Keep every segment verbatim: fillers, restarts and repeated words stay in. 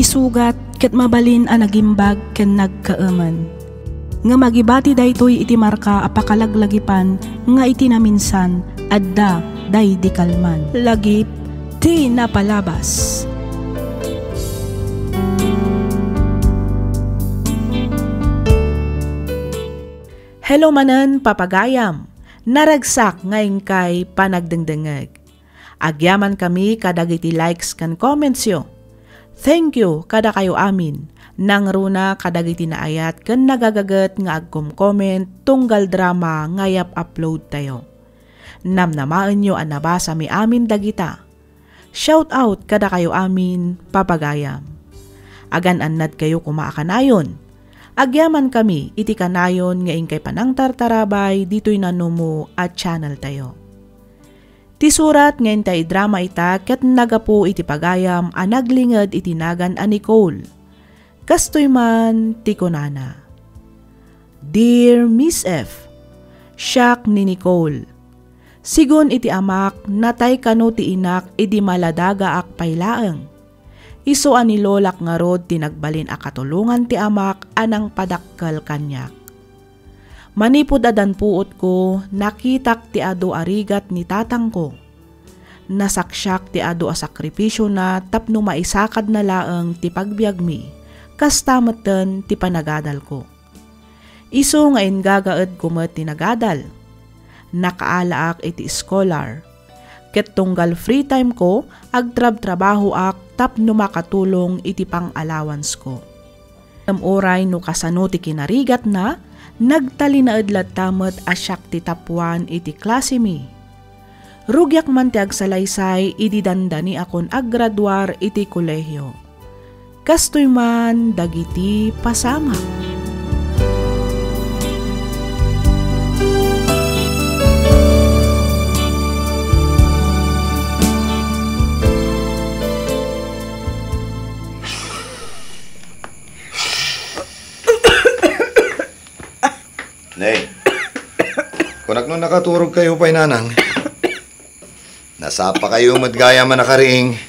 Sugat ket mabalin a nagimbag ken nagkaemen. Ngem agibati daytoy iti marka a pakalaglagipan nga iti naminsan, adda daydi kalman. Lagip ti napalabas. Hello manen, papagayam. Naragsak nga inkay panagdengdengngeg. Agyamankami kadagiti likes ken commentsyo. Thank you kadakayo amin. Nangruna kadagiti naayat ken nagagaget nga agcom-comment tunggal drama nga iyap-uploadtayo. Namnamaenyo a nabasami amin dagita. Shout out kadakayo amin, papagayam. Agan-annadkayo koma a kanayon. Agyamankami iti kanayon nga inkay panangtartarabay ditoy nanumo a channeltayo. Ti surat nga intay idrama ita ket naggapu iti pagayam a naglinged iti nagan a Nicole. Kastoy man ti kunana, "Dear Miss F, siak ni Nicole. Sigun iti amak, natay kano ti inak idi maladagaak pay laeng. Isu a ni lolak ngarud ti nagbalin a katulongan ti amak a nangpadakkel kaniak. Manipud addan puotko, nakitak ti adu a rigat ni tatangko. Nasaksiak ti adu a sakripisiona tapno maisakadna laeng ti pagbiagmi, kasta metten ti panagadalko. Isu nga inggagaedko met ti nagadal. Nakaalaak iti scholar. Ket tunggal free time ko, agtrabtrabahoak tapno makatulong iti pang-allowancesko. Ngem uray no kasano ti kinarigatna, nagtalinaed latta met a siak ti tapuan iti klasemi. Rugiak man ti agsalaysay idi dandaniakon aggraduar iti kolehio. Kastoy man dagiti pasamak." Nay, kunak no nakaturogkayo pay, nanang. Nasapakayo met gayam a nakariing.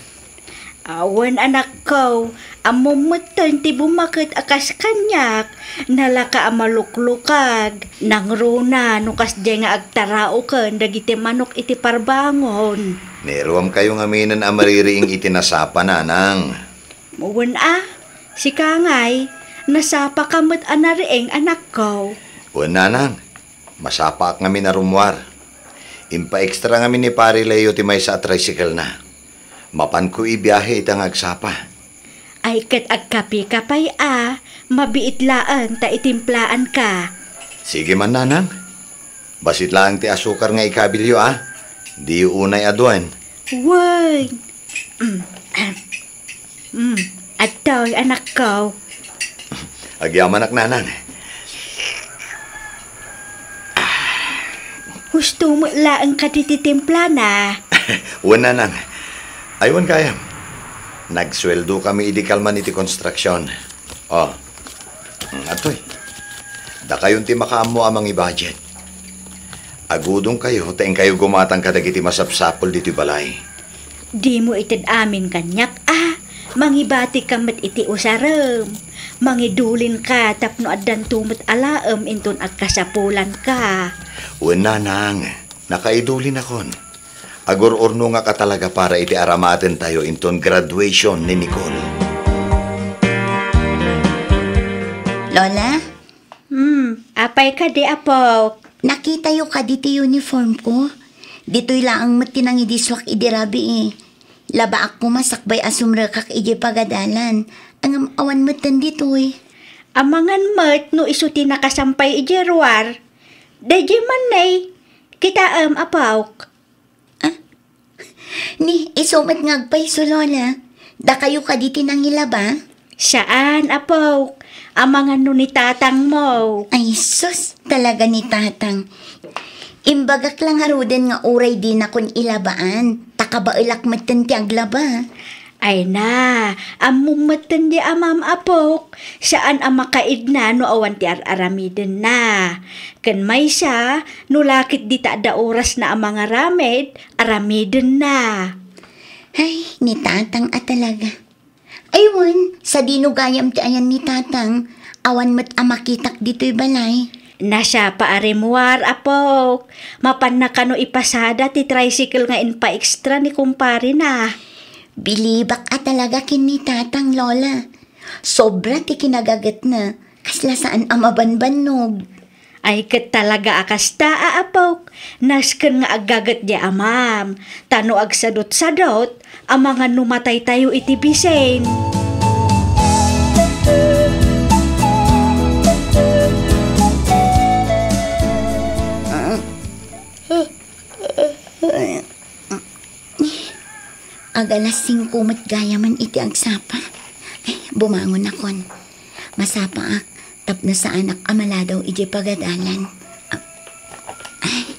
Awan, anakko, ammom metten ti bumaket a kas kaniak, nalaka a maluklukag, nangruna no kasdiay nga agtaraoken dagiti manok iti parbangon. Ni ruamkayo ngaminen a maririing iti nasapa, nanang. Wen a, sika ngay, nasapaka met a nariing, anakko. Wen, nanang, masapaak ngamin a rummuar. Impaextra ngamin ni Pare Leo ti maysa a tricycle-na. Mapanko ibiahe ita nga agsapa. Ay, ket agkapeka pay a, mabiit laeng ta itimplaanka. Sige man, nanang. Bassit laeng ti asukar nga ikabilyo a. Diyo unay a duen. Wen. Mm. Mm. Adtoy, anakko. Agyamanak, nanang. Husto met laeng kadi ti timplana. Wen, nanang. Ay, wen gayam. Nagsueldo kami idi kalman iti konstruksion. Oh. Mm, atoy. Dakayon ti makaammo a mangibudget. Agudongkayo ta inkayo gumatang kadagiti masapsapul ditoy balay. Dimo ited amin kaniak a, mangibatika met iti usarem. Mangidulinka tapno addanto met alaem inton agkasapulanka. Wen, nanang, nakaidulinakon. Agur-urnongak a talaga para iti aramatentayo inton graduation ni Nicole. Lola? Hmm, apay kadi, apok? Nakitayo kadi ti uniform ko? Ditoy laeng met ti nangidisuak idi rabii. Labaak koma sakbay a sumrekak idiay pagadalan. Ngem awan metten ditoy. Amangan met no isu ti nakasampay idiay ruar. Daydiay man, nay. Kitaem, apok. Ah? Ni, isu met nga agpayso, Lola. Dakayo kadi ti nangilaba? Saan, apok. Amangan no ni tatangmo. Ay, sus, talaga ni tatang. Imbagak la ngaruden nga uray dinakon ilabaan, ta kabaelak metten ti aglaba. Ay na, ammom metten di amam, apok. Saan a makaidna no awan ti ar-aramidenna. Ken maysa, no lakit dita adda orasna a mangaramid, aramidenna. Ay, ni tatang a talaga. Ay, Wen, sadino gayam ti ayan ni Tatang? Awan met a makitak ditoy balay. Nasapa a rimmuar, apok. Mapanna kano ipasada ti tricycle nga inpa-extra ni kumparena. Bilibak a talaga ken ni Tatang, Lola. Sobra ti kinagagetna. Kasla saan a mabanbannog. Ay, ket talaga a kasta, a apok. Nasken nga aggaget diay amam. Ta no agsadutsadut, amangan no mataytayo iti bisin. Agalas singko met gayamen iti agsapa. Ay, bumangonakon. Masapaak tapno saanak a maladaw idiay pagadalan. Ay,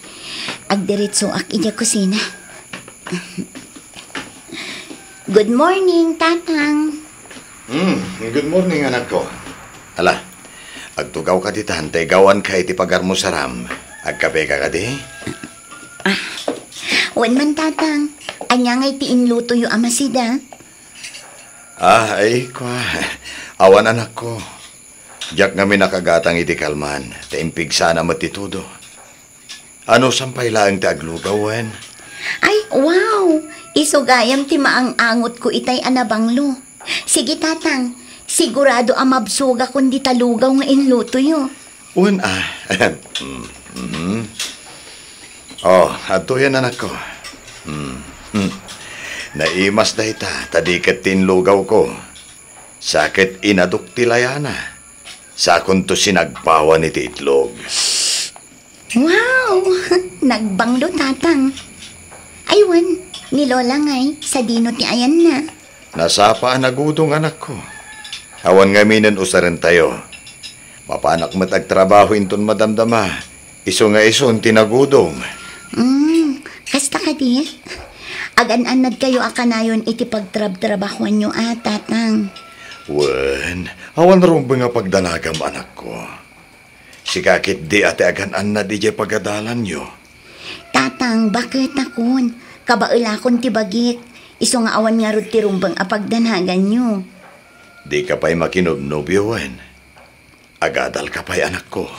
agdiritsoak idiay kusina. Good morning, Tatang. Hmm, good morning, anakko. Ala, agtugawka ditan, ta igawanka iti pagarmusaram. Agkapeka kadi? Ah, wen man, Tatang. Ania ngay ti inlutoyo a masida? Ah, ay, kua. Awan, anakko. Diak ngamin nakagatang iti kalman, ta impigsana met ti todo. Anusan pay laeng ti aglugaw, wen? Ay, wow! Isu gayam ti maang-angotko itay a nabanglo. Sige, Tatang. Sigurado a mabsogakon dita lugaw nga inlutoyo. Wen, ah. Mm, mhm. Oh, adtoyen, anakko. Hmm. Hmm. Naimas dayta, ta di ket ti inlugawko. Sa ket inadok ti layana. Sakonto sinagpawan iti itlog. Wow! Nagbanglo, Tatang. Ay, wen, ni Lola ngay, sadino ti ayanna? Nasapa a nagudong, anakko. Awan ngaminen usarentayo. Mapanak met agtrabaho inton madamdama. Isu nga isun ti nagudong. Mm, kasta kadi? Agan-annadkayo a kanayon iti pagtrabtrabahoanyo a, Tatang. Wen, awan rumbeng a pagdanagam, anakko. Sika ketdi a ti agan-annad idiay pagadalanyo. Tatang, baketakon. Kabaelakon ti bagik. Isu nga awan ngarud ti rumbeng a pagdanaganyo. Dika pay makinobnobio, wen? Agadalka pay, anakko.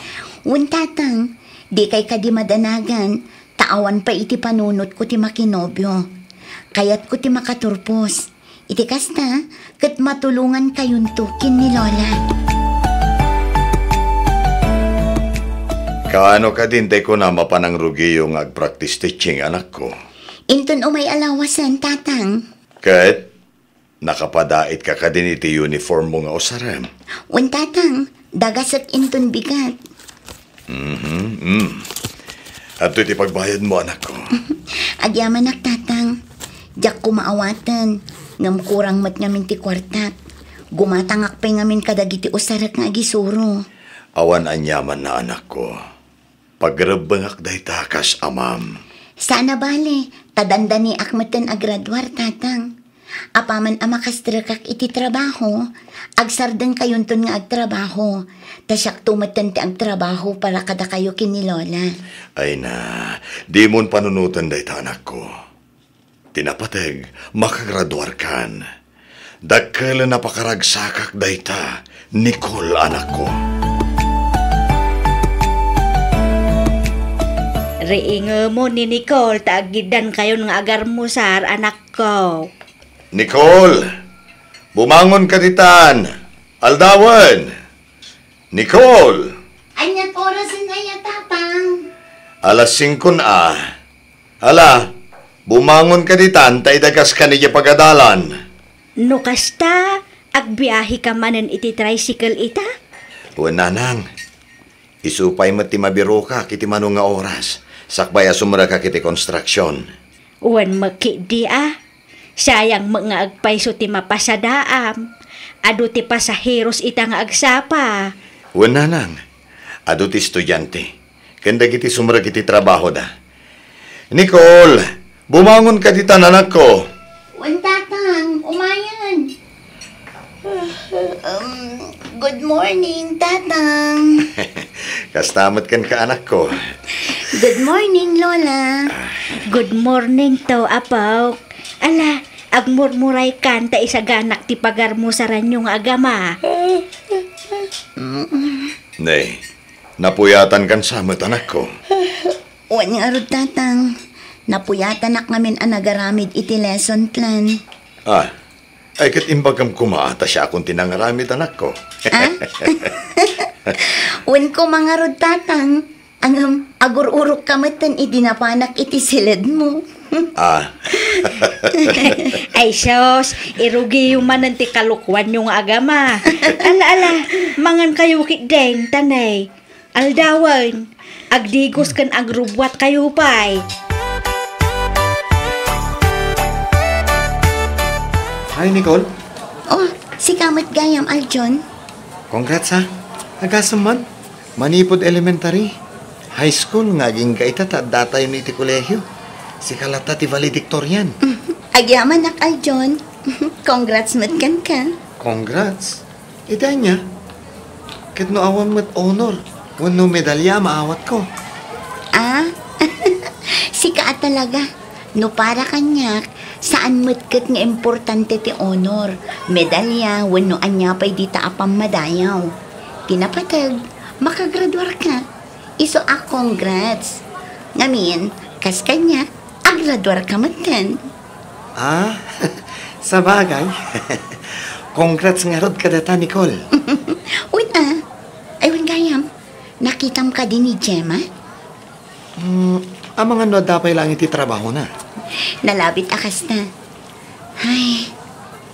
Wen, Tatang, dikay kadi madanagan, ta awan pay iti panunotko ti makinobio. Kayatko ti makaturpos. Iti kasta, ket matulongankayonto ken ni Lola. Kaano kadin tay kunam a panangrugiyo nga agpractice teaching, anakko? Inton umay a lawasen, Tatang. Ket nakapadaitka kadin iti uniformmo nga usarem? Wen, Tatang, dagasek inton bigat. Mhm, mm. Adtoy ti pagbayadmo, anakko. Agyamanak, Tatang. Diak koma awaten, ngem kurang met ngamin ti kuartak. Gumatangak pay ngamin kadagiti usarek nga agisuro. Awan aniamanna, anakko. Pagrebbengak dayta kas amam. Saan a bale, ta dandaniak metten a graduar, Tatang. Apaman a makastrekak iti trabaho, agsardengkayonton nga agtrabaho, ta siakto metten ti agtrabaho para kadakayo ken ni Lola. Ay na, dimon panunoten dayta, anakko. Ti napateg, makagraduarkan. Dakkelen a pakaragsakak dayta, Nicole, anakko. Riingemo ni Nicole ta aggiddankayon nga agarmusar, anakko. Nicole! Bumangon ka ditan! Aldawen! Nicole! Aniat orasen aya, Tatang? Alas singkon a. Ala, bumangon ka ditan ta idagaska idiay pagadalan. No kasta, agbiahe ka manen iti tricycle ita? Wen, nanang. Isu pay met ti mabirokak iti mano nga oras, sakbay a sumrekak iti konstruksion. Wen met ketdi a. Sayang met nga agpayso ti mapasadaam. Adu ti pasaheros ita nga agsapa. Wen, nanang, adu ti estudiante ken dagiti sumrek iti trabahoda. Nicole, bumangon ka ditan, anakko. Wen, Tatang, umayen. Um, good morning, Tatang. Kasta met kenka, anakko. Good morning, Lola. Good morning to, Apo. Ala, Agmurmuraykan ta isaganak ti pagarmusaranyo nga agama. Ne, napuyatankan sa met, anakko. Wen ngarud, Tatang. Napuyatanak ngamin a nagaramid iti lesson plan. Ah, ay ket imbagam koma ta siakon ti nangaramid, anakko. Ah? Wen koma ngarud, Tatang. Ngem, agur-urokka metten idi napanak iti siledmo. Ah. Ay sus, irugiyo manen ti kalokuanyo nga agama. Ala, ala, mangankayo ketdin, ta ne, aldawen, agdigos ken agrubbuatkayo pay. Hi, Nicole. Oh, sika met gayam, Aljon. Congrats, ha. Agasem man. Manipud elementary, high school nga agingga ita ta addatayon iti kolehio. Sika latta ti valedictorian. Agyamanak, Aljon. Congrats met kenka. Congrats. Iti ania? Ket no awan met honor wenno medalya a maawatko? Ah? Sika a talaga. No para kaniak, saan met ket nga importante ti honor, medalya, wenno ania pay dita a pammadayaw. Ti napateg, makagraduarka. Isu a congrats. Ngamin, kas kaniak, agraduarka metten. Ah, sabagay. Congrats ngarud kadata, Nicole. Wen a. Ay, wen gayam, nakitam kadi ni Gemma? Hmm, amangan no adda pay laeng iti trabahona. Nalabit a kasta. Ay,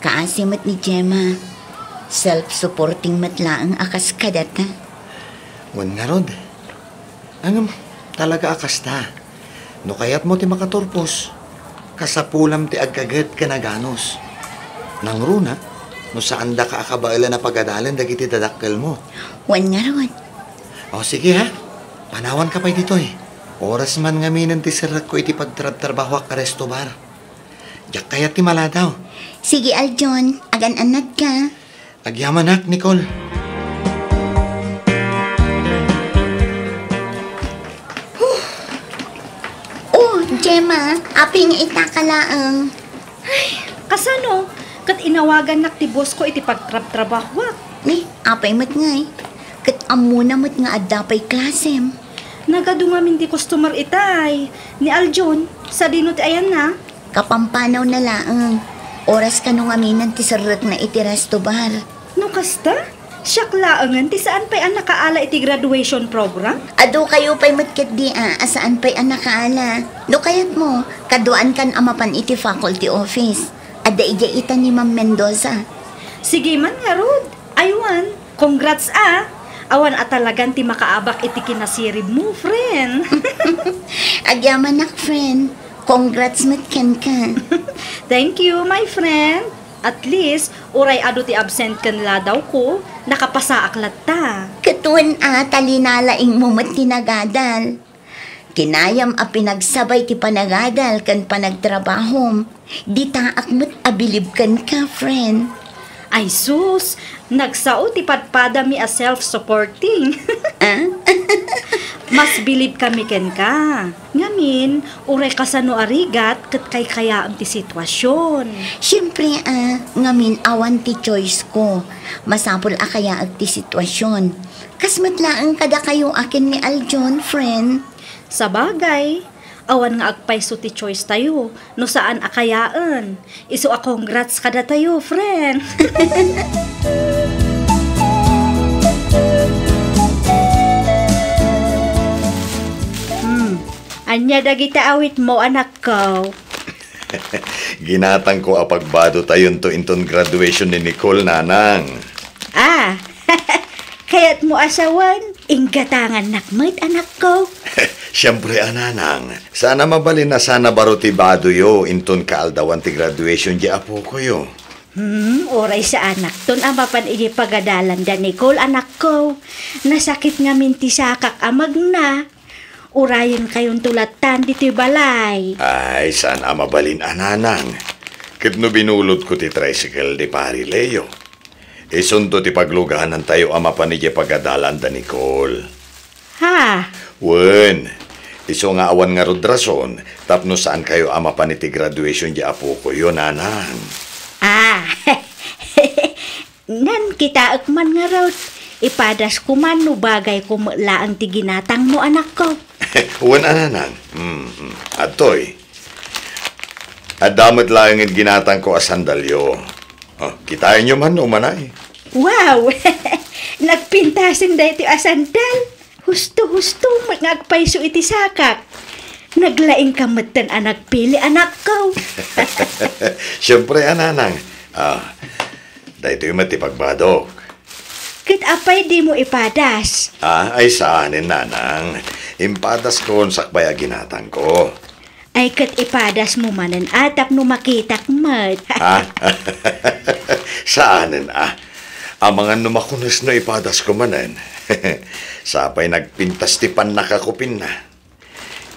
kaasi met ni Gemma. Self-supporting met laeng a kas kadata. Wen ngarud. Ngem, talaga a kasta. No kayatmo ti makaturpos, kasapulam ti aggaget ken aganus. Nangruna, no saandaka a kabaelan a pagadalen dagiti dadakkelmo. Wen ngarud. O, sige, ha? Panawanka pay ditoy. Oras man ngaminen ti serrekko iti pagtrabtrabahoak a resto bar. Diak kayat ti maladaw. Sige, Aljon, agan-annadka. Agyamanak, Nicole. Oh, Gemma, apay nga ita ka laeng? Ay, kasano? Ket inawagannak ti boss ko iti pagtrabtrabahoak. Ni, apay met ngay? Ket ammona met nga adda pay klasem. Nagadu ngamin ti customer itay. Ni Aljon, sadino ti ayanna? Kapampanawna laeng. Oras kano ngaminen ti serrekna iti resto bar. No kasta, siak laengen ti saan pay a nakaala iti graduation program? Adu kayo pay met ketdi a, a saan pay a nakaala. No kayatmo, kaduaankan a mapan iti faculty office. Adda idiay ita ni Ma'am Mendoza. Sige man ngarud. Aywan, congrats a! Awan a talagan ti makaabak iti kinasiribmo, friend. Agyamanak, friend. Congrats met kenka. Thank you, my friend. At least, uray adu ti absent ken ladawko, nakapasaak latta. Ket wen a, ta linalaingmo met ti nagadal. Kinayam a pinagsabay ti panagadal ken panagtrabahom. Ditaak met a bilib kenka, friend. Ay sus, nagsao ti padpadami a self-supporting. Ah? Mas bilib kami kenka. Ngamin, uray kasano a rigat ket kaykayaem ti situasion. Siempre, ah, ngamin awan ti choice ko. Masapul a kayaek ti situasion. Kas met laeng kadakayo a ken ni Aljon, friend. Sabagay, awan nga agpayso ti choice tayo no saan a kayaen. Isu a congrats kadatayo, friend. Hmm, ania dagita awitmo, anakko? Ginatangko a pagbadotayonto inton graduation ni Nicole, nanang. Ah, kayatmo a sawen, inggatangannak met, anakko. Siempre a, nanang. Saan a mabalin a sana baro ti badoyo inton kaaldawan ti graduation di apokoyo. Hmm, uray saanakton a mapan iti pagadalanda, Nicole, anakko. Nasakit ngamin ti sakak a magna. Urayenkayonto lattan ditoy balay. Ay, saan a mabalin a, nanang. Ket no binulotko ti tricycle di Pari Leo, isunto ti pagluganantayo a mapan idiay pagadalanda, Nicole. Ha? Wen, Isu nga awan ngarud rason tapno saankayo a mapan iti graduation di apokoyo, nanang. Ah, nan kitaek man ngarud, ipadasko man no bagayko met laeng ti ginatangmo, anakko. Wen a, nanang. Mm, mm. Adtoy. Adda met laengen ginatangko a sandalyo. Oh, kitaenyo man no umanay. Wow! Nagpintasen daytoy a sandal. Husto-husto met nga agpayso iti sakak. Naglaingka metten a nagpili, anakko. Siempre a, nanang. Ah, daytoy met ti pagbadok. Ket apay dimo ipadas? Ah, ay saanen, nanang. Impadaskon sakbay a ginatangko. Ay ket ipadasmo manen a tapno makitak met. Ha? Saanen a. Amangan no makunes no ipadasko manen. Sapay nagpintas ti pannakakupinna.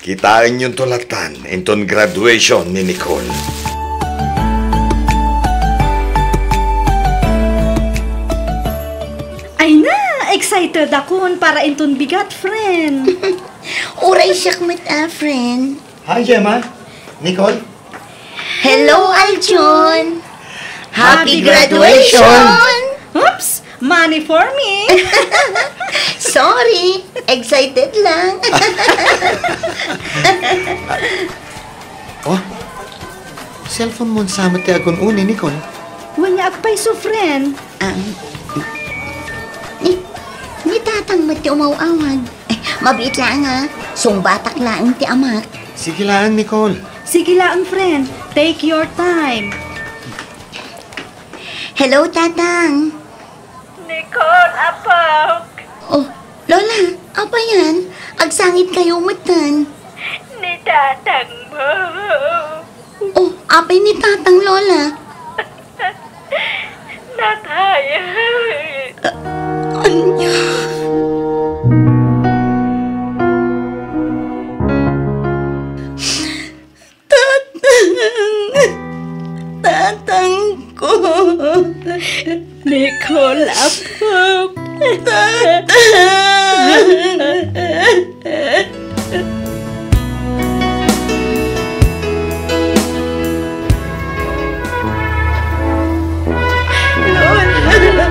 Kitaenyonto lattan inton graduation ni Nicole. Ay na, excited akon para inton bigat, friend. Uray siak met a, friend. Hi, Gemma. Nicole? Hello, Aljon! Happy graduation! Oops! Money for me! Sorry, excited lang. Oh, cellphone mo sa met ti agun-uni, Nicole? Wen nga agpayso, friend. Ah, ni, ni tatang met ti umaw-awag. Eh, mabiit laeng a. Sungbatak laeng ti amak. Sige laeng, Nicole. Sige laeng, friend. Take your time. Hello, Tatang. Nicole, apok. Oh, Lola, apay yan? Agsangitkayo metten. Ni Tatang mo. Oh, apay ni Tatang, Lola? Natay. Ania? Tatang! Tatangko! Nicole, apok! Tatang! Lola!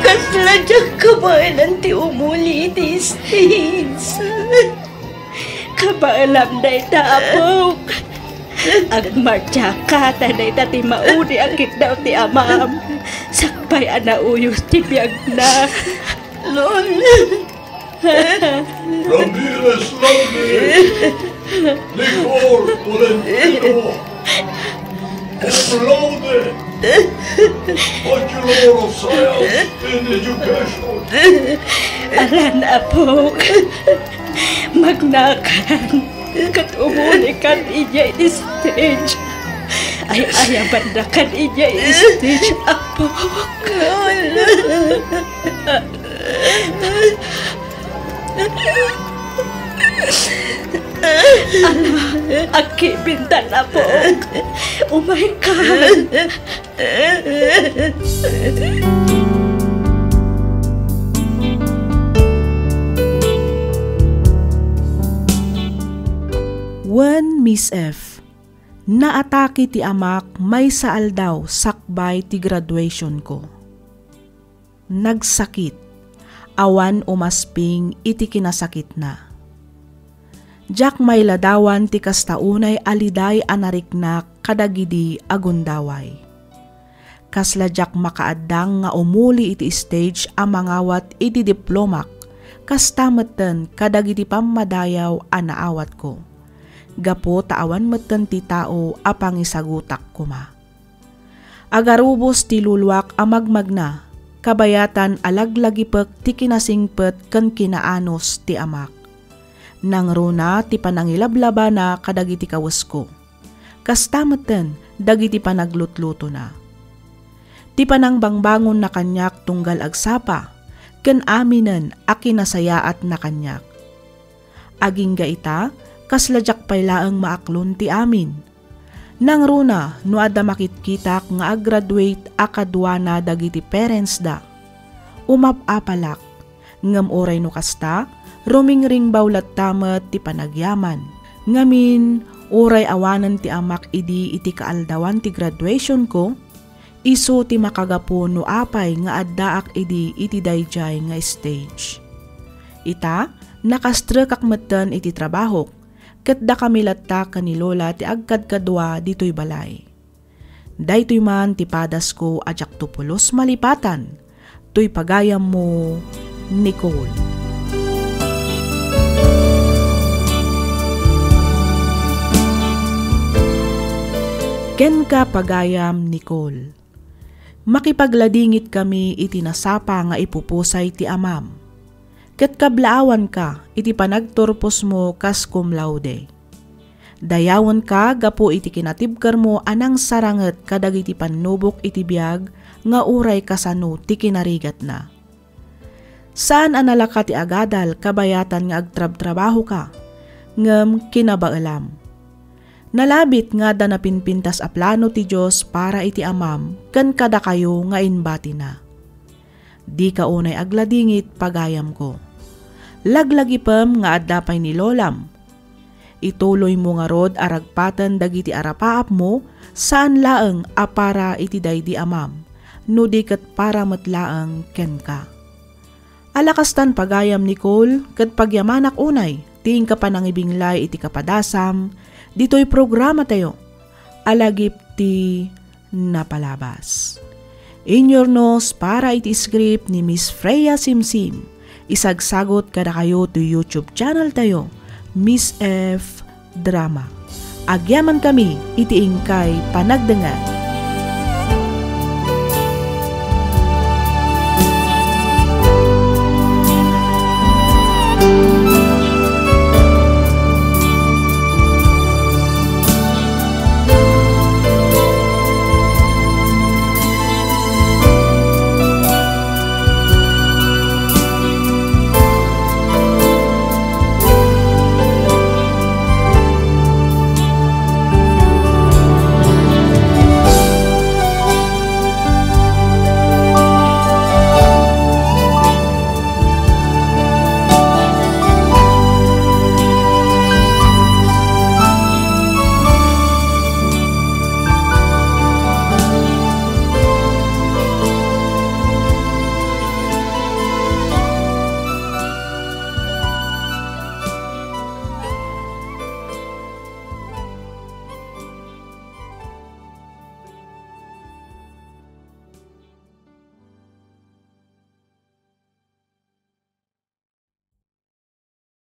Kasla diak kabaelan ti umuli iti stage. Kabaelam dayta, apok. Agmartiaka ta dayta ti maudi a kiddaw ti amam. Sakbay a nauyos ti biagna. Lola. Ramirez Laundry, Nicole Tolentino, cum laude, Bachelor of Science in Education. Alan, apok, magnakan, ket umulikan idiay stage. Ay-ayabannakan idiay stage, apok. Ala, agkibintan, apok. Umaykan. Wen, Miss F, naatake ti amak maysa aldaw sakbay ti graduationko. Nagsakit. Awan umasping iti kinasakitna. Diak mailadawan ti kasta unay a liday a nariknak kadagidi a gundaway. Kasla diak makaaddang nga umuli iti stage a mangawat iti diplomak, kasta metten kadagiti pammadayaw a naawatko, gapu ta awan metten ti tao a pangisagutak koma. Agarubos ti luluak a magmagna, kabayatan a laglagipek ti kinasingpet ken kinaanus ti amak. Nangruna ti panangilablabana kadagiti kawesko. Kasta metten dagiti panaglutlutona. Ti panangbangbangonna kaniak tunggal agsapa, ken aminen a kinasayaatna kaniak. Agingga ita, kasla diak pay laeng maaklon ti amin. Nangruna no adda makitkitak nga aggraduate a kaduana dagiti parentsda. Umap-apalak, ngem uray no kasta, Rumingringbaw latta met ti panagyaman. Ngamin, uray awanen ti amak idi iti kaaldawan ti graduationko, isu ti makagapu no apay nga addaak idi iti daydiay nga stage. Ita, nakastrekak metten iti trabahok, ket dakami latta ken ni Lola ti agkadkadua ditoy balay. Daytoy man ti padasko a diakto pulos malipatan, toy pagayammo, Nicole. Kenka, pagayam Nicole. Makipagladingit kami iti nasapa nga ipupusay ti amam. Ket kablaawanka iti panagturposmo kas cum laude. Dayawenka gapu iti kinatibkermo a nangsaranget kadagiti pannubok iti biag nga uray kasano ti kinarigatna. Saan a nalaka ti agadal kabayatan nga agtrabtrabahoka, ngem kinabaelam. Nalabit nga adda napinpintas a plano ti Dios para iti amam ken kadakayo nga imbatina. Dika unay agladingit, pagayamko. Laglagipem nga adda pay ni lolam. Ituloymo ngarud a ragpaten dagiti arapaapmo, saan laeng a para iti daydi amam, no di ket para met laeng kenka. Ala kastan, pagayam Nicole, ket pagyamanak unay ti inka panangibinglay iti kapadasam ditoy programatayo a lagip ti napalabas. Inyurnos para iti script ni Miss Freya Simsim. Isagsagot kadakayo ti YouTube channel tayo, Miss F Drama. Agyaman kami iti inkay panagdengngeg.